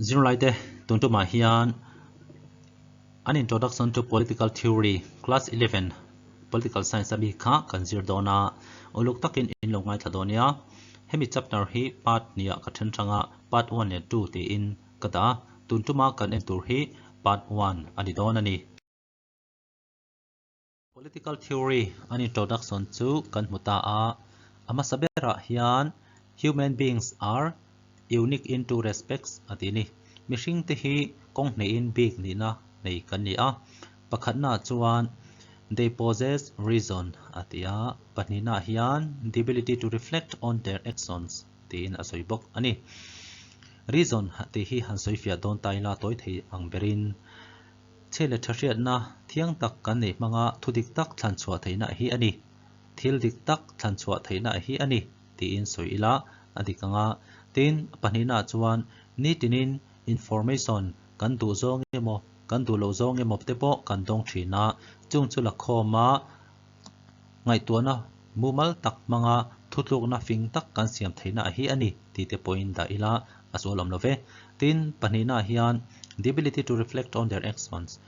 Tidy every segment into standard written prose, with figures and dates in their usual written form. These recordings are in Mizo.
Zirlaite tun tumah hian An Introduction to Political Theory Class 11 Political Science ami kha kan zir dawn a, uluk takin in lo ngaithla dawn nia. Hemi chapter hi part hniah ka then hrang a, part 1 leh 2 tiin ka dah a, tun tuma kan en tur hi part 1 a ni dawn a ni. Political theory an introduction chu kan hmu ta a, a hmasa berah hian Human beings are unique in two respects a ti ni. Mihring te hi kawng hneihin bik nihna nei kan ni a, pakhatnaah chuan they possess reason a ti a, pahnihnaah hian the ability to reflect on their actions tiin a sawi bawk a ni. Reason tih hi han sawi fiah dawn ta ila tawi thei ang berin Chhe leh tha hriatna thiang tak kan neih hmanga thu dik tak thlan chhuah theihna hi a ni. Thil dik tak thlan chhuah theihna hi a ni tiin sawi ila a dik ang a. Tin, pahnihnaah chuan nitinin information kan duh zawng emaw kan duh loh zawng emaw te pawh kan dawng thin a, chung chu la khawma ngaihtuahna mumal tak hmanga thutlukna fing tak kan siam theihna hi a ni tih te pawhin dah ila a sual awm lo ve. Tin, pahnihnaah hian the ability to reflect on their actions,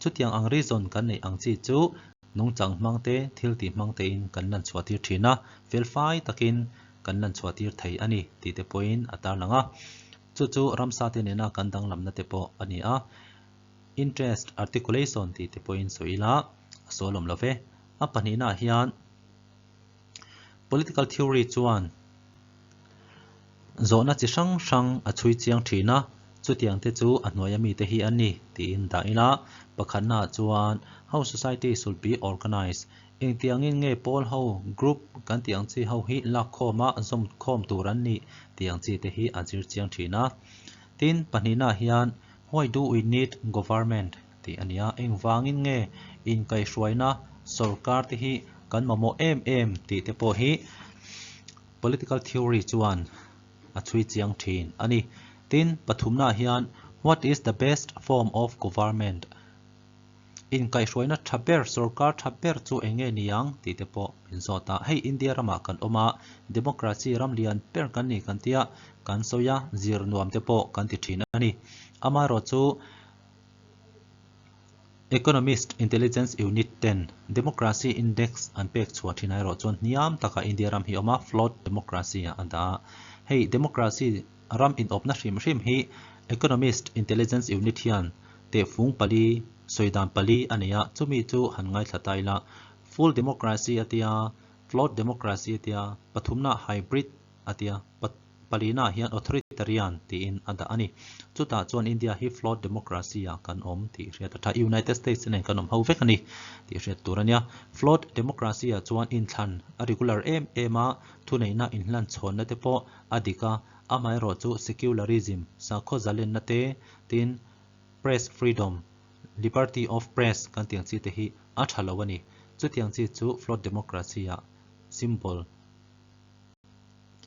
chutiang ang reason kan neih ang chi chu nungchang hmang te, thil tih hmang tein kan lan chhuah tir thin a, felfai takin kan lan chhuah tir thei a ni tih te pawhin a tarlang a. Chu chu ramsa te nena kan danglamna te pawh a ni a. Interest articulation tih te pawhin sawi ila a sual awm lo ve. A pahnihnaah hian political theory chuan zawhna chi hrang hrang a chhui chiang thin a, chutiang te chu a hnuaia mite hi an ni tiin dah ila. Pakhatnaah chuan how society should be organized, engtiangin nge pawl ho, group, kan tih ang chi ho hi lakkhawma zawmkhawm tur an nih tih ang chi te hi a zir chiang thin a. Tin, pahnihnaah hian Why do we need government? tih a ni a, engvangin nge inkaihhruaina sorkar te hi kan mamawh em em tih te pawh hi political theory chuan a chhui chiang thin a ni. Tin, pathumnaah hian What is the best form of government? Inkaihhruaina tha ber, sorkar tha ber chu eng nge ni ang tih te pawh min zawt a. Hei India ramah kan awm a, democracy ram lian ber kan ni kan tia, kan sawi a, zir nuam te pawh kan ti thin a ni. Amaherawhchu Economist Intelligence Unit ten Democracy Index an pek chhuah thin erawh chuan hniam takah India ram hi a awm a, flawed democracy ah a dah a. Hei democracy ram inawpna hrim hrim hi Economist Intelligence Unit hian Tehfung pali, sawi dan pali a nei a, chumi chu han ngaithla ta ila, full democracy a tia, flawed democracy a tia, pathumna hybrid a tia, palina hian authoritarian tiin a dah a ni. Chutah chuan India hi flawed democracy ah kan awm tih hriat a tha. United States nen kan awm ho vek a ni tih hriat tur a nia. Flawed democracy ah chuan inthlan a regular em em a, thuneihna inhlan chhawnna te pawh a dik a, amaherawhchu secularism, sakhaw zalenna te, Tin, press freedom, liberty of press kan tih ang chi te hi a tha lo a ni. Chutiang chi chu flawed democracy ah symbol,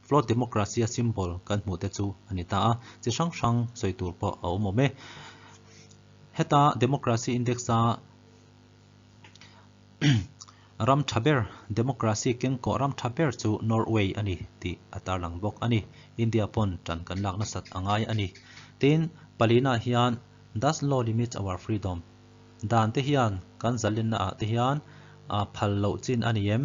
flawed democracy a symbol kan hmuh te chu a ni ta a. Chi hrang hrang sawi tur pawh a awm awm e. Heta democracy index a ram tha ber, democracy kengkawh ram tha ber chu Norway a ni tih a tarlang bawk a ni. India pawn tan kan lak nasat a ngai a ni. Tin, palina hian Does law limit our freedom? Dan te hian kan zalenna ah te hian a phal loh chin a ni em?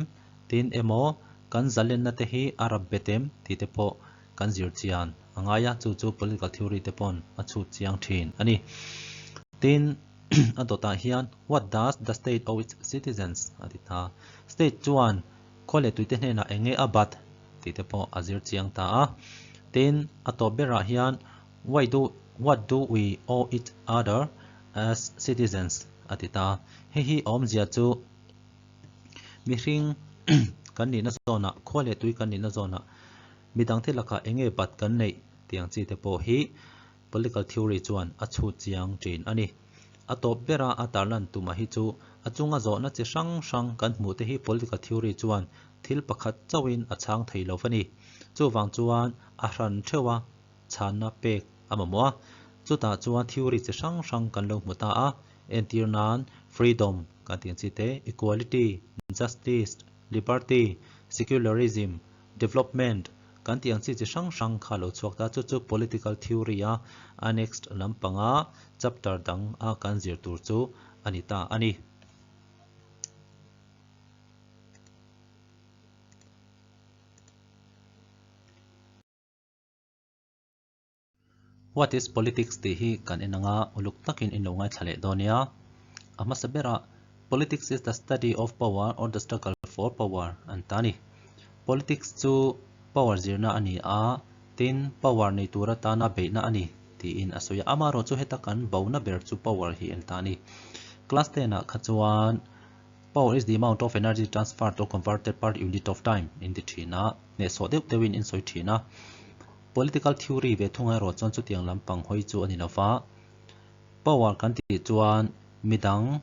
Tin emaw kan zalenna te hi a rap bet em? tih te pawh kan zir chian a ngai a, chu chu political theory te pawn a chhut chiang thin a ni. Tin, a dawtah hian What does the state owe its citizens? a ti ta. State chuan khua leh tuite hnenah eng nge a bat tih te pawh a zir chiang ta a. Tin, a tawp berah hian Why do What do we owe each other as citizens? a ti ta. Hei hi awmzia chu mihring kan nihna zawnah, khua leh tui kan nihna zawnah midangte lakah eng nge bat kan neih tih ang chi te pawh hi Political theory chuan a chhut chiang thin a ni. A tawp bera a tarlan tumah hi chu a chunga zawhna chi hrang hrang kan hmuh te hi political theory chuan thil pakhat chauhin a chhang thei lo va ni. Chuvang chuan a hran theuha chhanna pek a mamawh a. Chutah chuan theory chi hrang hrang kan lo hmu ta a, entir nan freedom kan tih ang chi te, equality, justice, liberty, secularism, development, Kan tih ang chi chi hrang hrang kha lo chhuak ta, chu chu political theory a annexed lampanga chapter dang a kan zir tur chu a ni ta a ni. What is politics tih hi kan en anga uluk takin in lo ngaithla leh dawn nia. A hmasa berah Politics is the study of power or the struggle for power an ta a ni. Politics chu power zirna a ni a, tin power nei tur atana beihna a ni tiin a sawi a. Amaherawh chu heta kan bona ber chu power hi an ta a ni. Class ten ah kha chuan Power is the amount of energy transferred or converted per unit of time in ti thin a, hnehsawh deuh deuhin in sawi thin a. Political theory ve thung erawh chuan chutiang lampang hawi chu a ni lo va. Power kan tih chuan midang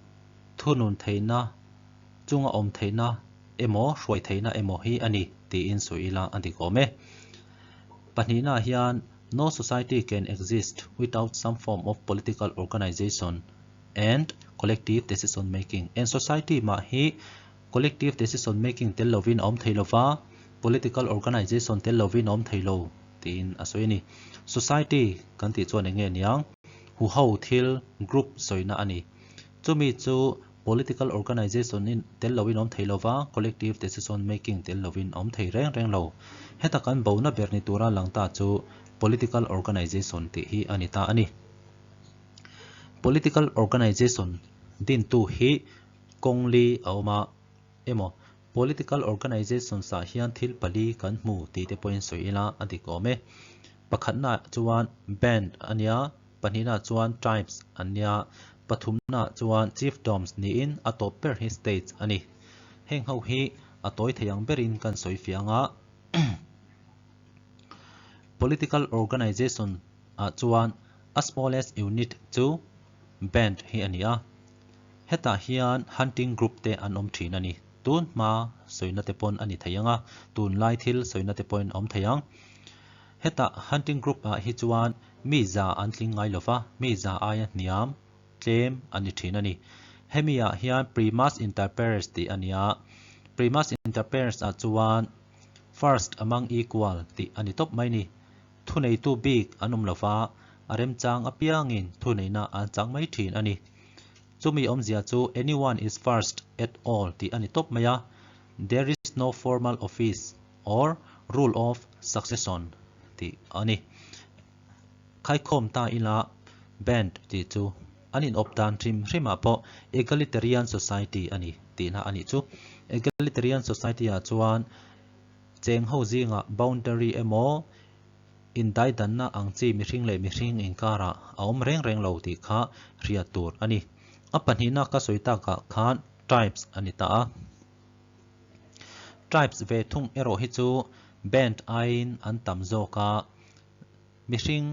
thunun theihna, chunga awm theihna emaw hruai theihna emaw hi a ni tiin sawi ila a dik awm e. Pahnihnaah hian no society can exist without some form of political organization and collective decision making. Eng society mah hi Collective decision making tel lovin a awm thei lova, political organization tel lovin a awm thei lo tiin a sawi a ni. Society kan tih chuan eng nge niang? Huho thil, group, sawina a ni. Chumi chu political organization in tel lovin a awm thei lova, collective decision making tel lovin a awm thei reng reng lo. Heta kan bona ber ni tura lang ta chu political organization tih hi a ni ta a ni. Political organization dintu hi Kawng li a awm a, emaw political organizations ah hian thil pali kan hmu tih te pawhin sawi ila a dik awm e. Pakhatnaah chuan band a nia, pahnihnaah chuan tribes an nia, pathumnaah chuan chiefdoms niin a tawp ber hi states a ni. Heng ho hi a tawi thei ang berin kan sawi fiang a. Political organization ah chuan a smallest unit chu band hi a ni a. Hetah hian hunting group te an awm thin a ni. Tun hma sawina te pawn a ni thei ang a, tunlai thil sawina te pawhin a awm thei ang. Hetah hunting group ah hi chuan mi za an tling ngai lo va, mi za aia hniam, tlem a ni thin a ni. Hemi ah hian primus inter pares tih a ni a, primus inter pares ah chuan first among equal tih a ni tawp mai ni. Thuneitu bik an awm lo va, a remchang apiangin thuneihna an chang mai thin a ni. Chumi awmzia chu anyone is first at all tih a ni tawp mai a, there is no formal office or rule of succession tih a ni. Khaikhawm ta ila band tih chu an inawp dan hrim hrimah pawh egalitarian society a ni tihna a nih chu. Egalitarian society ah chuan Cheng ho zingah boundary emaw indaidanna ang chi mihring leh mihring inkarah a awm reng reng lo tih kha hriat tur a ni. A pahnihna ka sawi takah khan tribes a ni ta a. Tribes ve thung erawh hi chu band aiin an tam zawk a, mihring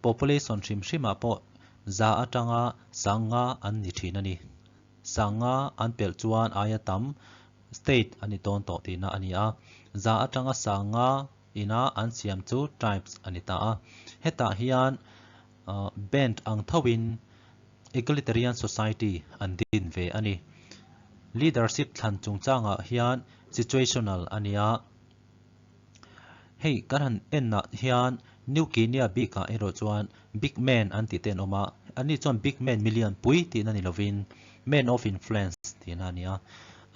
population hrim hrimah pawh za atanga sanga an ni thin a ni. Sanga an pelh chuan aia tam State a ni dawn tawh tihna a ni a, za atanga sanga ina an siam chu tribes a ni ta a. Hetah hian band ang thoin egalitarian society an din ve a ni. Leadership thlan chungchangah hian situational a ni a. Hei kan han enah hian New Guinea bikah erawh chuan big man an tih te an awm a, anni chuan big man milian pui tihna ni lovin man of influence tihna a ni a.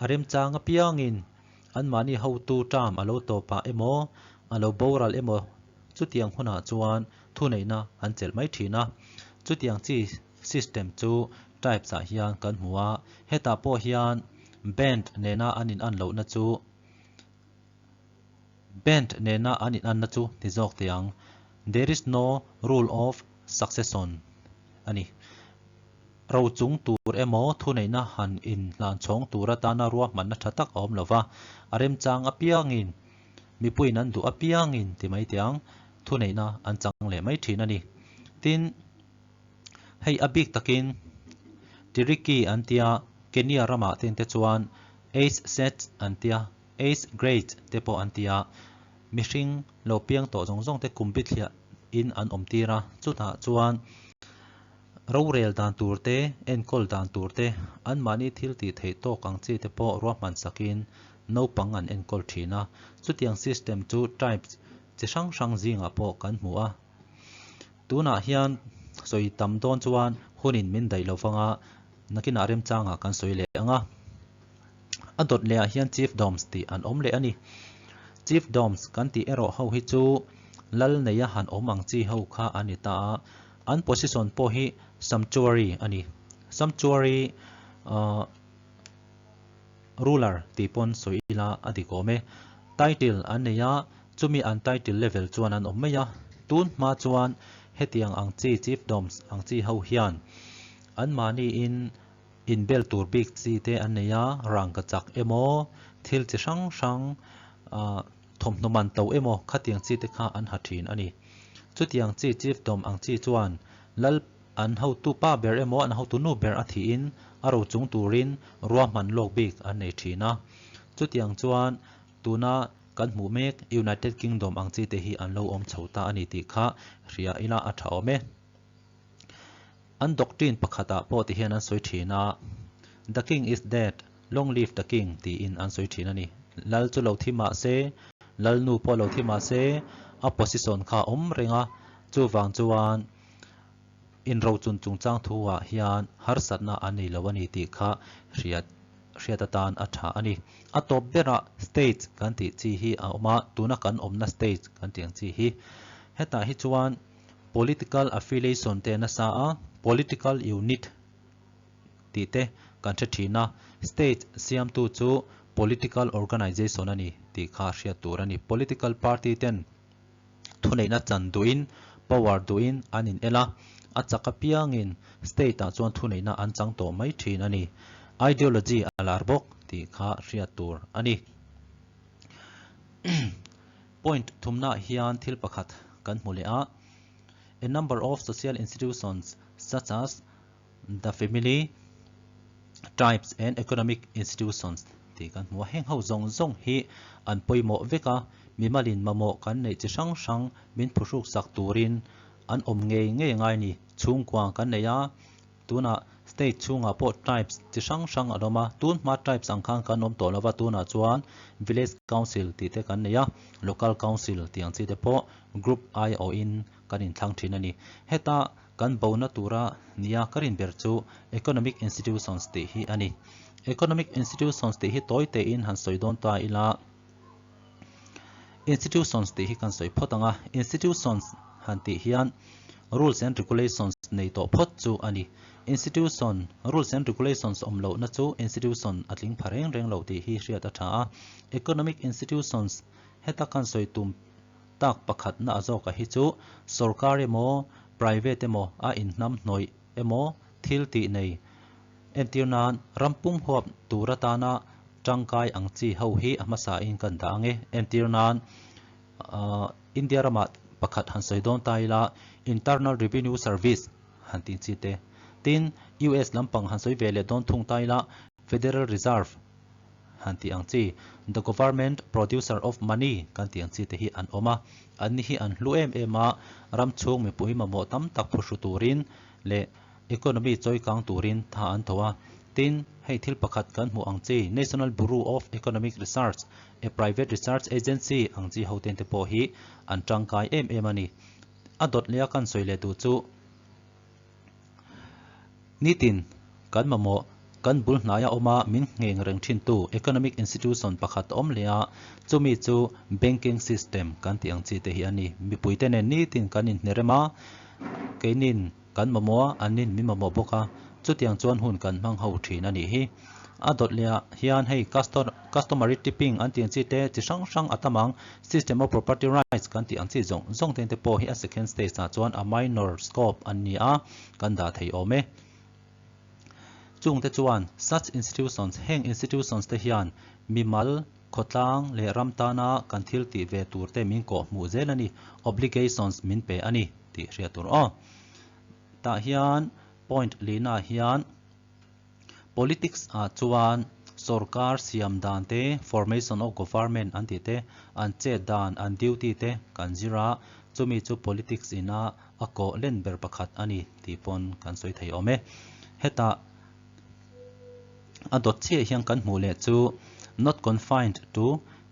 A remchang apiangin anmahni hotu term a lo tawpah emaw a lo boral emaw chutiang hunah chuan thuneihna an chelh mai thin a. Chutiang chi system chu tribes ah hian kan hmu a, hetah pawh hian band nena an inan lohna chu Band nena an inanna chu ni zawk teh ang. There is no rule of succession a ni. Rochung tur emaw thuneihna han inhlanchhawng tur atana ruahmanna tha tak a awm lo va, a remchang apiangin, mipuiin an duh apiangin ti mai teh ang, thuneihna an chang leh mai thin a ni. Tin, hei a bik takin Tiriki an tia, Kenya ramah te te chuan Age sets an tia, Age grade te pawh an ti a, mihring lo piang tawh zawng zawng te kum bithliah in an awm tir a, chutah chuan rorel dan tur te, enkawl dan tur te, anmahni thil tih theih tawk ang chi te pawh ruahman sakin naupang an enkawl thin a, chutiang system chu tribes. chi hrang hrang zingah pawh kan hmu a. Tunah hian sawi tam dawn chuan hunin min daih lo vang a, nakinah remchangah kan sawi leh ang a. A dawt lehah hian chiefdoms tih an awm leh a ni. Chiefdoms kan tih erawh ho hi chu lal neia han awm ang chi ho kha a ni ta a, an position pawh hi sumptuary a ni. Sumptuary ahh ruler tih pawn sawi ila a dik awm e. Title an nei a, chumi an title level chuan an awm mai a. Tun hma chuan hetiang ang chi chiefdoms ang chi ho hian anmahniin inbel tur bik chi te an nei a, rangka chak emaw, thil chi hrang hrang ah thawmhnaw man to emaw khatiang chi te kha an ha thin a ni. Chutiang chi chiefdom ang chi chuan lal An hotu pa ber emaw an hotu nu ber a thihin a ro chung turin ruahman lawk bik an nei thin a. Chutiang chuan tuna kan hmuh mek United Kingdom ang chi te hi an lo awm chho ta a ni tih kha hria ila a tha awm e. An doctrine pakhatah pawh ti hian an sawi thin a, The king is dead, long live the king tiin an sawi thin a ni. Lal chu lo thi mah se, lal nu pawh lo thi mah se, a position kha a awm reng a, chuvang chuan Inrochun chungchang thuah hian harsatna a nei lo a ni tih kha hriat hriat atan a tha a ni. A tawp berah stage kan tih chi hi a awm a, tuna kan awmna stage kan tih ang chi hi. Hetah hi chuan political affiliation te nasa a, political unit tih te kan hre thin a, stage siamtu chu political organization a ni tih kha hriat tur a ni. Political party ten Thuneihna chan duhin, power duhin an in el a, a chak apiangin state ah chuan thuneihna an chang tawh mai thin a ni. Ideology a lar bawk tih kha hriat tur a ni. Point thumnaah hian thil pakhat kan hmu leh a, A number of social institutions such as The family, tribes and economic institutions tih kan hmu a, heng ho zawng zawng hi an pawimawh vek a, mimalin mamawh kan neih chi hrang hrang min phuhruk sak turin an awm ngei ngei ngai a ni. Chhungkua kan nei a, tunah state chhungah pawh tribes chi hrang hrang an awm a, tun hma tribes ang khan kan awm tawh lo va, tunah chuan village council tih te kan nei a, local council tih ang chi te pawh group aiawhin kan inthlang thin a ni. Heta Kan bona tura nia ka rin ber chu Economic Institutions tih hi a ni. Economic Institutions tih hi tawi tein han sawi dawn ta ila, Institutions tih hi kan sawi phawt ang a, Institutions han tih hian Rules and Regulations nei tawh phawt chu a ni. Institution, Rules and Regulations awm lohna chu Institution a tling pha reng reng lo tih hi hriat a tha a. Economic Institutions heta kan sawi tum tak pakhatna a zawka hi chu sorkar emaw private emaw a inhnam hnawih emaw thil tih nei entir nan ram pum huap tur atana tangkai ang chi ho hi a hmasa in kan dah ang e. Entir nan India ramah pakhat han sawi dawn ta ila Internal Revenue Service han tih chi te. Tin, US lampang han sawi ve leh dawn thung ta ila Federal Reserve han tih ang chi, the government producer of money kan tih ang chi te hi an awm a, anni hi an hlu em em a, ram chhung mipui mamawh tam tak phuhru turin leh economy chawikang turin tha an tho a. Tin, hei thil pakhat kan hmuh ang chi, National Bureau of Economic Research, a private research agency ang chi hoten te pawh hi an tangkai em em a ni. A dawt leh a kan sawi leh duh chu, Nitin, kan mamawh, kan bul hnaia awma min ngheng reng thintu economic institution pakhat a awm hle a, chumi chu banking system kan tih ang chi te hi a ni. Mipuite nen nitin kan inhnerem a, keinin kan mamawh a, annin min mamawh bawk a, chutiang chuan hun kan hmang ho thin a nih hi. A dawt leh ah hian hei customary tipping an tih ang chi te chi hrang hrang a tam ang, system of property rights kan tih ang chi zawng zawng te te pawh hi a second stage ah chuan a minor scope an ni a, kan dah thei awm e. Chung te chuan such institutions heng institutions te hian mimal, khawtlang leh ram tana kan thil tih ve tur te min kawh hmuh zel a ni, obligations min pe a ni tih hriat tur aw. Tah hian point lihna ah hian. Politics ah chuan sorkar siam dan te, formation of government an tih te, an chet dan, an duty te kan zir a, chumi chu politics ina a kawh len ber pakhat a ni tih pawn kan sawi thei awm e. Hetah a dawt chiah hian kan hmuh leh chu not confined to.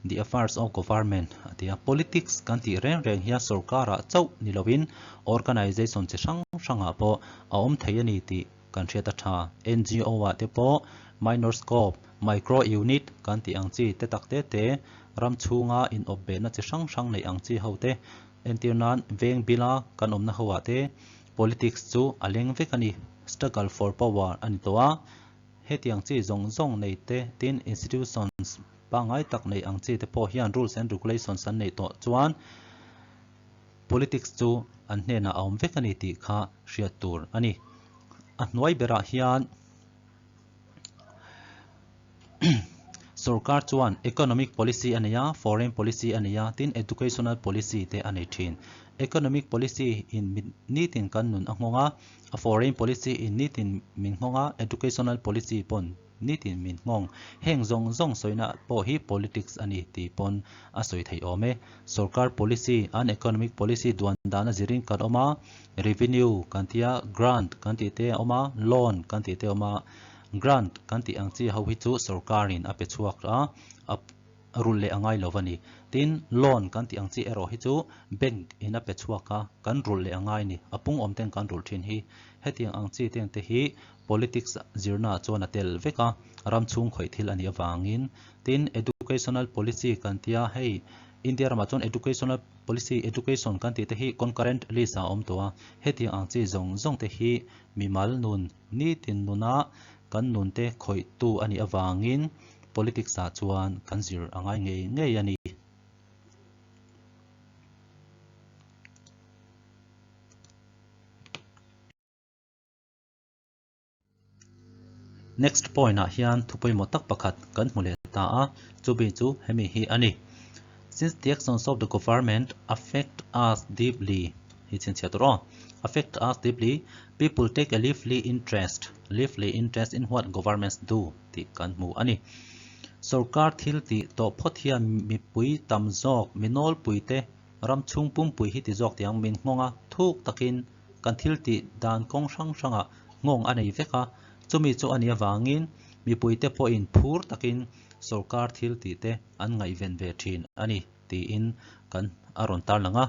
The affairs of government a ti a. Politics kan tih reng reng hian sorkarah chauh ni lovin organization chi hrang hrangah pawh a awm thei a ni tih kan hriat a tha. NGO ah te pawh minor scope, micro unit kan tih ang chi te tak te te, ram chhunga inawp behna chi hrang hrang neih ang chi ho te entir nan veng bila kan awmna ho ah te politics chu a leng vek a ni. Struggle for power a ni tawh a. Hetiang chi zawng zawng nei te tin institutions pangngai tak nei ang chi te pawh hian rules and regulations an neih tawh chuan politics chu an hnenah a awm vek a ni tih kha hriat tur a ni. A hnuai berah hian sorkar chuan economic policy a nei a, foreign policy a nei a, tin educational policy te a nei thin. Economic policy in nitin kan nun a nghawng a, A foreign policy in nitin min nghawng a, educational policy pawn nitin min nghawng. Heng zawng zawng sawina pawh hi politics a ni tih pawn a sawi theih awm e. Sorkar policy, an economic policy duan dan a zirin kan awm a, revenue kan ti a, grant kan tih te a awm a, loan kan tih te a awm a. Grant kan tih ang chi ho hi chu sorkarin a pe chhuak a, a rulh leh a ngai lo a ni. Tin, loan kan tih ang chi erawh hi chu bank in a pe chhuak a, kan rulh leh a ngai a ni. A pung awm ten kan rulh thin hi. Hetiang ang chi teng te hi politics zirna ah chuan a tel vek a, ram chhung khawih thil a nih avangin. Tin, educational policy kan tia hei India ramah chuan educational policy, education kan tih te hi concurrent list ah a awm tawh a. Hetiang ang chi zawng zawng te hi mimal nun, nitin nuna kan nun te khawihtu a nih avangin Politics ah chuan kan zir a ngai ngei ngei a ni. Next point ah hian thu pawimawh tak pakhat kan hmu leh ta a, chumi chu hemi hi a ni. Since the actions of the government affect us deeply, hi chhinchhiah tur aw, affect us deeply, people take a lively interest, lively interest in what governments do. tih kan hmu a ni. Sorkar thil tih tawh phawt hian mipui tam zawk, mi nawlpuite ram chhung pumpui hi ti zawk tih ang min nghawng a, thuk takin kan thil tih dan kawng hrang hrangah nghawng a nei vek a, chumi chu a nih avangin mipuite pawhin phur takin sorkar thil tih te an ngaihven ve thin a ni tiin kan a rawn tarlang a.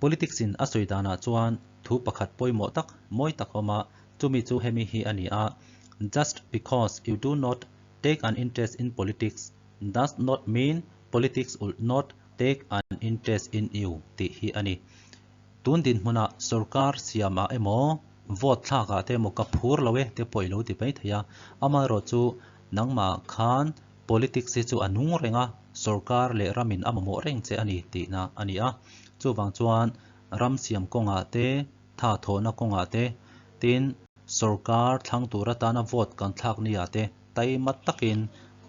Politics in a sawi danah chuan thu pakhat pawimawh tak mawi tak a awm a, chumi chu hemi hi a ni a, Just because you do not take an interest in politics does not mean politics will not take an interest in you tih hi a ni. Tun dinhmunah sorkar siamah emaw vote thlakah te emaw ka phur lo e te pawh i lo ti mai thei a, amaherawh chu nangmah khan Politics hi chu a nung reng a, sorkar leh ramin a mamawh reng che a ni tihna a ni a. Chuvang chuan ram siam kawngah te, tha thawhna kawngah te, tin sorkar thlang tur atana vote kan thlak nia te taima takin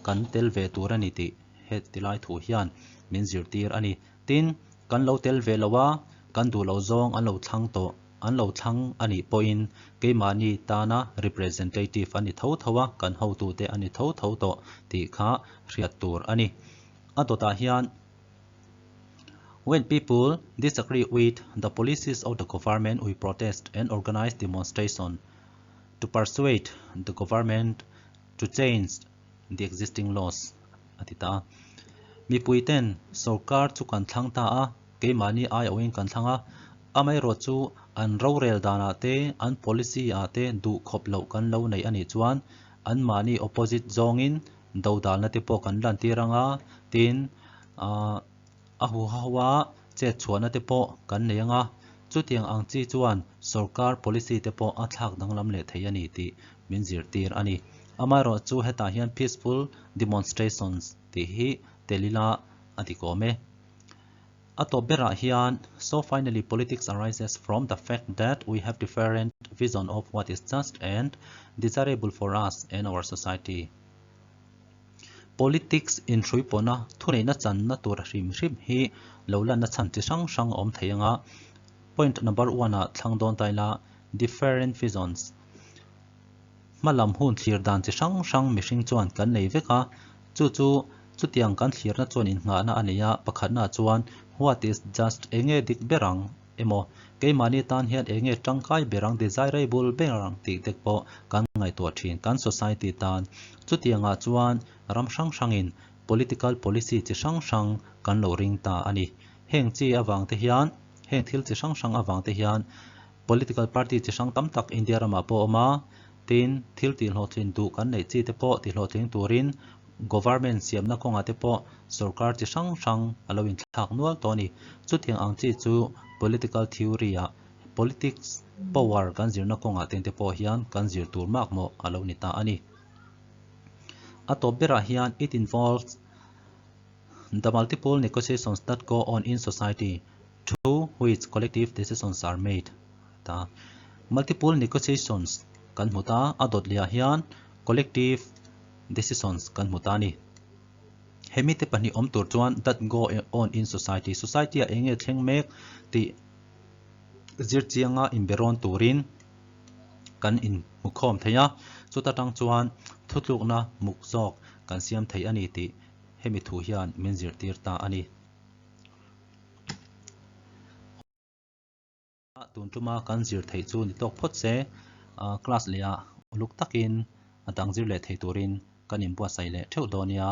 kan tel ve tur a ni tih heti lai thu hian min zirtir a ni. Tin, kan lo tel ve lo a, kan duh loh zawng an lo thlang tawh. An lo thlang a nih pawhin keimahni tana representative a ni tho tho a, kan hotute a ni tho tho tawh tih kha hriat tur a ni. A dawtah hian When people disagree with the policies of the government we protest and organize demonstration to persuade the government to change the existing laws a ti ta a. Mipuiten sorkar chu kan thlang ta a, keimahni aiawhin kan thlang a, amaherawh chu an rorel danah te, an policy ah te duh khawp loh kan lo nei a nih chuan anmahni opposite zawngin dodalna te pawh kan lantir ang a, tin ah a huho a chet chhuahna te pawh kan nei ang a, chutiang ang chi chuan sorkar policy te pawh a thlak danglam leh thei a ni tih min zirtir a ni. Amaherawh chu hetah hian peaceful demonstrations tih hi tel ila a ti kawm e. A tawp berah hian, So finally politics arises from the fact that we have different vision of what is just and desirable for us and our society. Politics inhruipawhna thuneihna channa tur hrim hrim hi lo lanna chhan chi hrang hrang a awm thei anga point number one ah thlang dawn ta ila different visions Hma lam hun thlir dan chi hrang hrang mihring chuan kan nei vek a, chu chu chutiang kan thlirna chuan innghahna a nei a, pakhatna chuan what is just enge dik ber ang emaw keimahni tan hian enge tangkai ber ang desirable ber ang tih te pawh kan ngaihtuah thin kan society tan. Chutiangah chuan ram hrang hrangin. Political policy chi hrang hrang kan lo ring ta a ni. Heng chi avang te hian, heng thil chi hrang hrang avang te hian political party chi hrang tam tak India ramah pawh a awm a, tin thil tihhlawhtlin duh kan neih chi te pawh tihhlawhtling turin government siamna kawngah te pawh sorkar chi hrang hrang a lo inthlak nual tawh a ni. Chutiang ang chi chu political theory ah politics power kan zirna kawngah te pawh hian kan zir tur makmawh a lo ni ta a ni. A tawp berah hian it involves the multiple negotiations that go on in society through which collective decisions are made ta. Multiple negotiations kan hmu ta, a dawt lehah hian collective decisions kan hmu ta a ni. Hemi te pahnih awm tur chuan that go on in society, society ah eng nge thleng mek tih zir chianga inberawn turin kan inhmukhawm thei a, chuta tang chuan thutlukna muk zawk kan siam thei a ni tih hemi thu hian min zirtir ta a ni. Tun tuma kan zir theih chu ni tawk phawt se, class leh ah uluk takin a dang zir leh thei turin kan inbuatsaih leh theuh dawn nia.